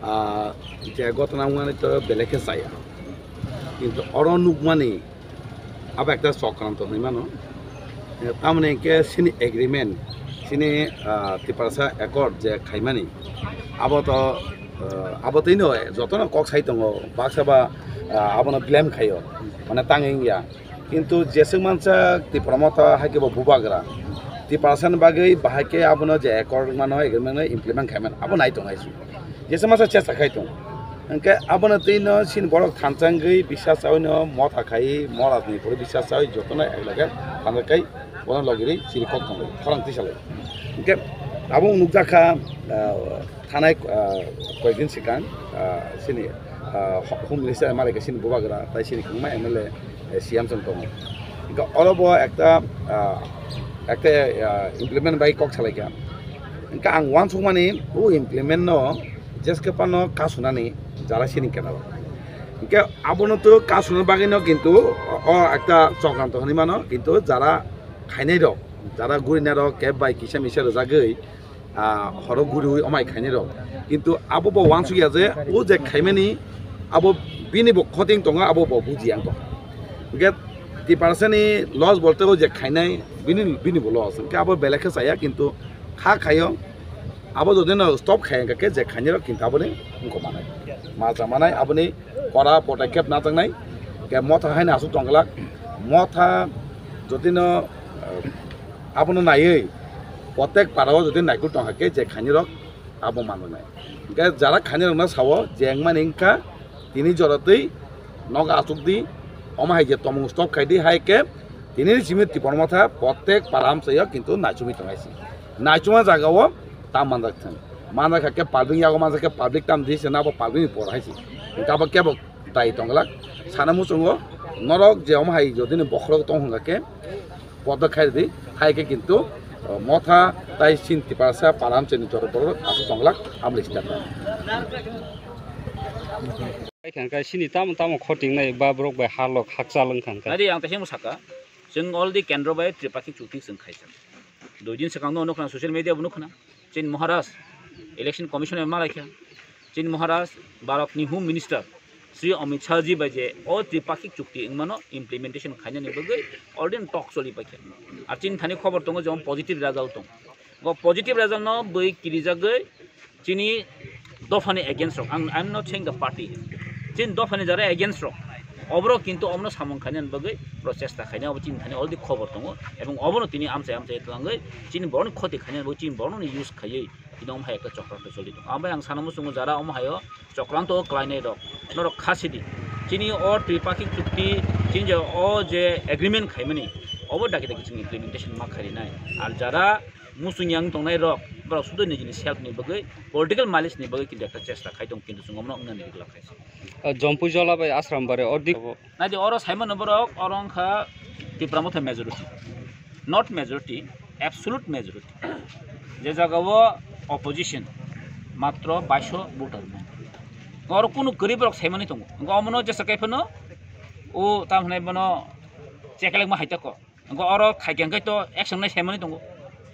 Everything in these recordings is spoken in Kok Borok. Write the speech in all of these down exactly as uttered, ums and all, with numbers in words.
Ah, je gotona wngmani to belai khe chaya. Kintu oro nukmani abo ekta chokranto hinwi mano. Eh, tamoni hinkhe chini agreement, chini, ah, Tiprasa Accord je khaimani, abo to, ah, abo twino jotono kok sai tongo, baksa ba, ah, abono blame khaio, mane tangwi wngya. Kintu jeswk mansa Tipra Motha hai khe bo bubagra. Tiprasani bagwi bahai khe abono je accord mano, agreement no implement khaimani, abo nai tongo hai se. Jeswk mansa chesta khai tongo. Hinkhe abono twi no chini borok thansa wngwi bisas chaui no motha khai, morajni phuru bisas chaui jotono ek lage thansa khai bono logirwi chiri kok tongo, khorang tisalai. Hinkhe abo nukjakha, ah, thanai, ah, koyekdin swkang, ah, chini, ah, Home Minister M R A khe chini bubagra, tai chini kwbangma M L A, eh, C M chwng tongo. Hinkhe oro bo ekta, ah, ekta, ah, implement bai kok salaikha. Hinkhe ang uansukmani o implement no jeske phano kasunani jara chini kenaro. Hinkhe abono to kasuna bagwino kintu o ekta chokranto hinwi mano, kintu jara khainai rok, jara gurinai rok keb bai kisa misa rwjagwi, ah, horo guriwi omai khainai rok. Kintu abo bo uansukya je o je khaimani abo bini bo khoting tongo, abo bo bujiya wng tongkha. Hinkhe Tiprasani loss bolte o je khainai bini, bini bo loss. Hinkhe abo belai khe chaya kintu kha khaio. Abo jodi no stop khai hinkhe je khainai rok kintu aboni wngkok manai. Ma cha manai aboni kora podokkhep najaknai. Hinkhe motha haino aswk tongglak. Motha jodi no, eh, abono naiwi, protek para o jodi naikul tong hakhe je khainai rok abo manjaknai. Hinkhe jara khainai rokno sao je wngmani wngkha tini jora twi nogo achuk di, omo hai je tomung stop khai di hai khe tini ni simi Tipra Motha protek para amchaio kintu naichomwi tong hai se. Naichoma jaga o tam manjak thang. Manjak kha khe public yago manjak khe public tam di se na bo public ni por hai se. Hinkhe abo kebo dai tongglak. Sana muchungo norok je omo hai jodi ni bokhorok tong hwnga khe podo khai di, hai khe kintu, o, motha tai chini Tiprasa para amchaini jora borok aswk tongglak abo le sida. Khai khe sini tamo tamo khoting nai ba borok bai halok hakchal wng kha. Nadi ang tehemo saka, chwng already kendro bai tripakhik chukti chwng khaijak. Dui din swkang no nukha social media bo nukha. Chini Maharaj election commission bai malaikha. Chini Maharaj Bharat ni Home Minister Shri Amit Shah ji bai je o tripakhik chukti wngmano implementation khainani bagwi already talk choli paikha. Ar chini thani khobor tongo je omo positive result tong. Go positive result no bwi kirijagwi chini dophani against rok. Ang, I'm not saying the party. Chini dophani jara against rok. Oborok kintu omono samung khainani bagwi prochesta khainai obo chini thani already khobor tongo. Ebong obono tini amchai amchai twlangwi chini borokni khoti khainani bagwi chini borokno use khaiwi tini omo hai ekta chokranto choli tongo. Abo ang sana muchungo jara omo haio chokranto o klainai rok. Norok kha sidi. Chini o tripakhik chukti, chini je o je agreement khaimani, obo daki daki chini implementation ma kharinai. Ar jara muchung yang tongnai rok, borok sudu nijini self ni bagwi, political mileage ni bagwi kintu ekta chesta khai tong, kintu chwng omono wngnani rwgwlak khai se. Ah, Jompui Jola bai Asrambari o dik- Nai di oro saimano borok, oro wngkha Tipra Motha majority, not majority, absolute majority. Je jaga o opposition matro baiso voter. Oro kunu kwrwi borok saimani tongo. Wngkha omono jesa kaiphano o tam hwnai bono chekelengma hai tako. Wngkha oro thaikhe wngkhe to action nai saimani tongo.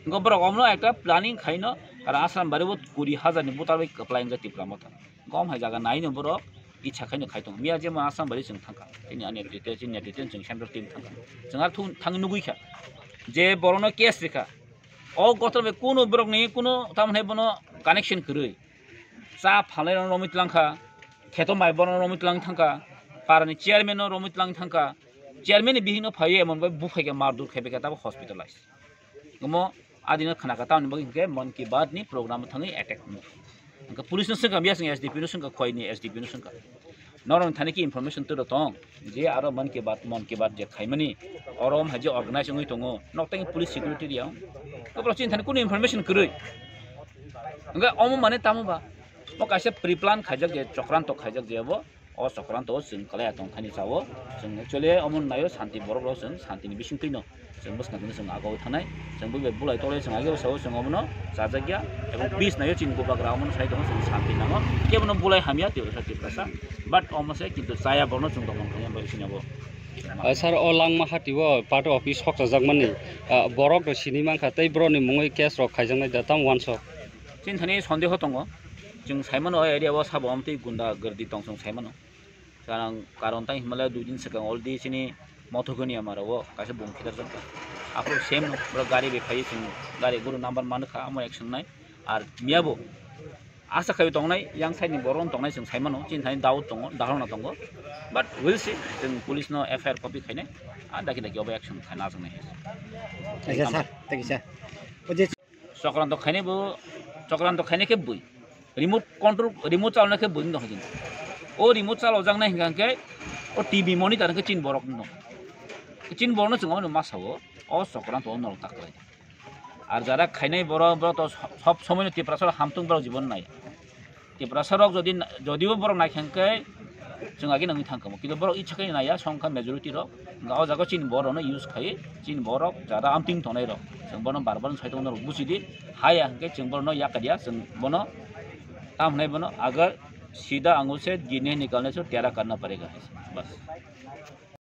Wngkha borok omono ekta planning khaino, karon Asrambari o kuri hajar ni voter bai kwplai wngkha Tipra Motha. Gom hai jaga naino borok icha khaino khai tongo. Miya jemon Asrambari chwng thangkha. Chini ani tete, chini ani tete chwng central team thangkha. Chwng ar thung-, thangwi nugwi kha. Je borokno case rikha. O gotro bai kuno borokni kuno tamoni bono connection kwrwi. Cha phalnai rok romwi tlang kha. Kheto mai borok romwi tlang thangkha. Parani chairman no romwi tlang thangkha. Chairman ni bihik no phaiwi emon bai buphai khe mardur khai bai khe tabo hospitalize. Omo adino khna kha, tamoni bagwi hinkhe Mann Ki Baat ni program thangwi attack wngkha. Hinkhe police no swngkha, biya swngkha S D P no swngkha, khoi ni S D P no swngkha. Norok thani ki information turo tong, je aro Mann Ki Baat, Mann Ki Baat je khaimani, oro wng hai je organize wngwi tongo, nok tang police security riyang. Kobra chini thani kunu information kwrwi. Hinkhe omo mane tamo ba, mo kaisa pre-plan khaijak je, chokranto khaijak je abo, O chokranto o chwng kwlaiya tongthani chao. Chwng actually omo naio, santi borok rok chwng santi ni bisingtwi no chwng bwskango chwng agoi thanai. Chwng bwbai bulai tole chwng ageo sao chwng omono chajakya. Ebong peace naio chini bubagra omono sai tongo chwng santi nango. Kebono bulai hamya Tiprasa Tiprasa. But omo se kintu chaya borokno chwng tongmani thangya bai sini abo. Ah, sir, o Langmahati o party office sokchajak mani, ah, borok rok sini mankha tei borok ni mungwi case rok khaijaknai da tamo uansuk? Chini thani sondeho tongo. Chwng saimano o area o sabo amtwi gunda gardi tong chwng saimano. Karang karon tang himale dui din swkang already chini Mothogoni amaro o kaisa bum khitar jang. Apo same no bro gari be phai chwng gari guru number manu kha amo action nai. Ar miyabo asa khai tongnai yang side ni boron tongnai chwng saimano chin thani doubt tongo dharona tongo. But we'll see chwng police no F I R copy khainai. Ar daki daki obo action khaina chwng nai. Thank you, sir. Thank you, sir. O je Chokranto khainai bo, chokranto khainai khe bui. Remote control, remote chalona khe bui wng tongkha chini. O remote chalojaknai hwnkha khe o T V monitor khe chini borok wng tongkha. Chini borokno chwng omono ma sao, o chokranto o norok ta khlai. Ar jara khainai borok, borok to sob somoino Tiprasa hamtung borok jibon nai. Tiprasa rok jodi, jodibo borok naikha hwnkhe chwng agi nangwi thangkha mo. Kintu borok icha khe naiya, songkha majority rok. Hwnkhe o jaga chini borok no use khai, chini borok jada amting tongnai rok. Chwng bono bar bar sai tongo norok buchidi. Haya hwnkhe chwng bono yakadiya, chwng bono tam hwnai bono agar sida angul se ginne nikalne se tera karna parega. Bas.